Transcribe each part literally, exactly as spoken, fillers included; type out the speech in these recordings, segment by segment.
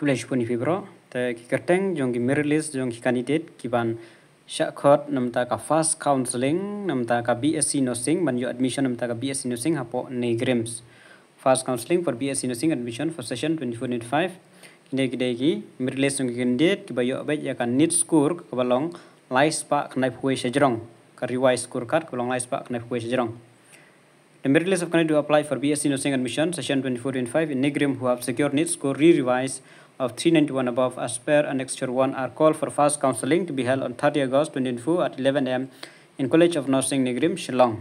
Khublei shibun ïa phi baroh. Te ki kyrteng jong ki merit list jong ki candidate ki ban shah khot namta ka first counselling namta ka B S C Nursing, ban ïoh admission namta ka B S C Nursing hapoh NEIGRIHMS. First counselling for B S C Nursing admission for session twenty-four twenty-five. Kine ki dei ki merit list jong ki candidate kiba ïoh beit ïa ka NEET score kaba long lai spah khyndai phew wei shajrong, ka revised score card kaba long lai spah khyndai phew wei shajrong. The merit list of candidate who apply for B S C Nursing admission session twenty-four twenty-five in NEIGRIHMS who have secured NEET score re-revised of three ninety-one above as per Annexure one are called for first counselling to be held on thirty August twenty twenty-four at eleven A M in College of Nursing, NEIGRIHMS, Shillong.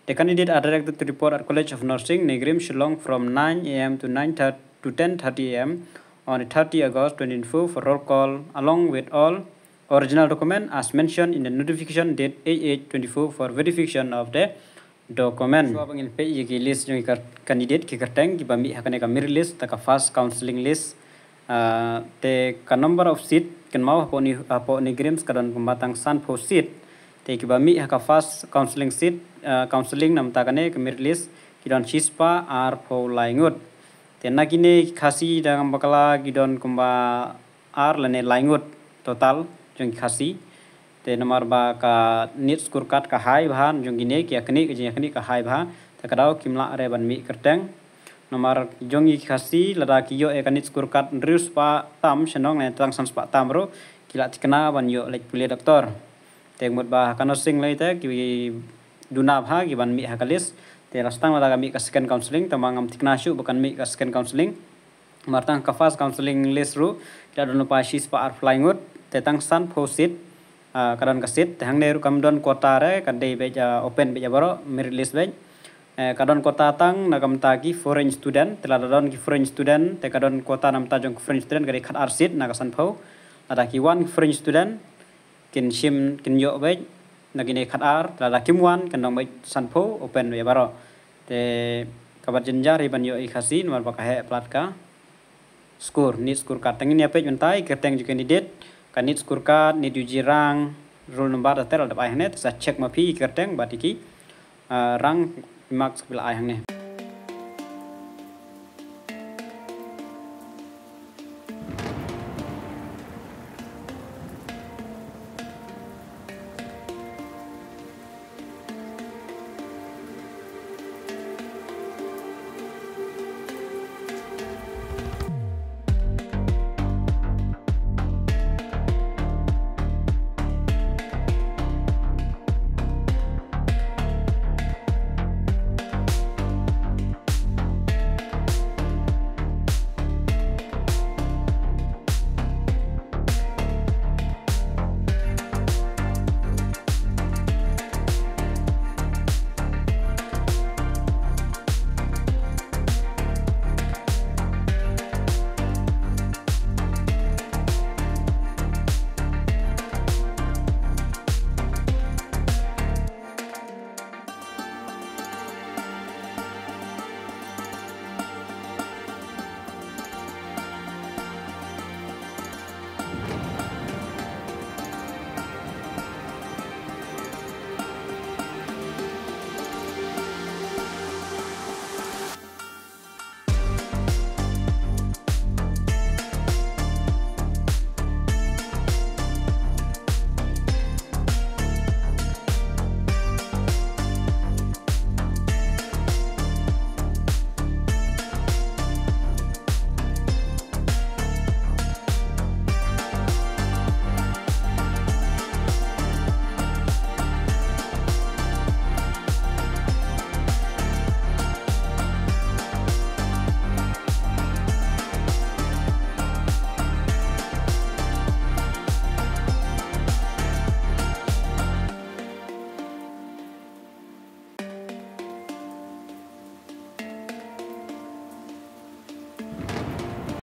The candidate are directed to report at College of Nursing, NEIGRIHMS, Shillong from nine A M to nine thirty to ten thirty A M on thirty August twenty twenty-four for roll call along with all original document as mentioned in the notification date eight eight twenty-four for verification of the document. Shuwa ba ngin peit ïa ki list jong ki candidate, ki kyrteng kiba mih ha kane ka merit list, ta ka first counselling list. Ah, te ka number of seat kynmaw hapoh NEIGRIHMS ka don kumba tang san phew seat. Te kiba mih ha ka first counselling seat, ah, counselling namta kane ka merit list ki don shispah ar phew lai ngut. Te na kine ki Khasi da ngam bakla ki don kumba ar lane lai ngut total jong ki Khasi. Te namar ba ka NEET score card ka high bha, jong kine ki ïa kane ka jingïa kane ka high bha. Te ka daw kim lah re ban mih kyrteng. Namar jong ki Khasi lada ki ïoh ïa ka NEET score card hynriew spah tam shnong ne tang san spah tam ruh ki lah thikna ban ïoh leit pule doktor. Te mut ba ha ka nursing lei te ki duna bha ki ban mih ha ka list. Te la stang lada ka mih ka second counselling, te ma ngam thikna shuh ba kan mih ka second counselling. Mar tang ka first counselling list ruh ki la don lypa shispah ar phew lai ngut, te tang san phew seat, ah, ka don ka seat, te hangne ruh kam don quota re, ka dei beit, ah, open beit ïa baroh, merit list beit. Eh, ka don quota tang na ka bynta ki foreign student, te lada don ki foreign student, te ka don quota na bynta jong ki foreign student ka dei khat ar seat na ka san phew. Lada ki wan ki foreign student, kin shim kin ïoh beit na kine khat ar, te lada kim wan kan don beit san phew, open beit ïa baroh. Te kaba jynjar hi ban ïoh i Khasi namar ba ka heh palat ka score, NEET score card. Te ngin ïa peit mynta i kyrteng jong ki candidate, ka NEET score card, NEET U G rank, roll number, te la dep ai hangne, te sa check ma phi i kyrteng bad i ki, ah, rank, marks ba la ai hangne.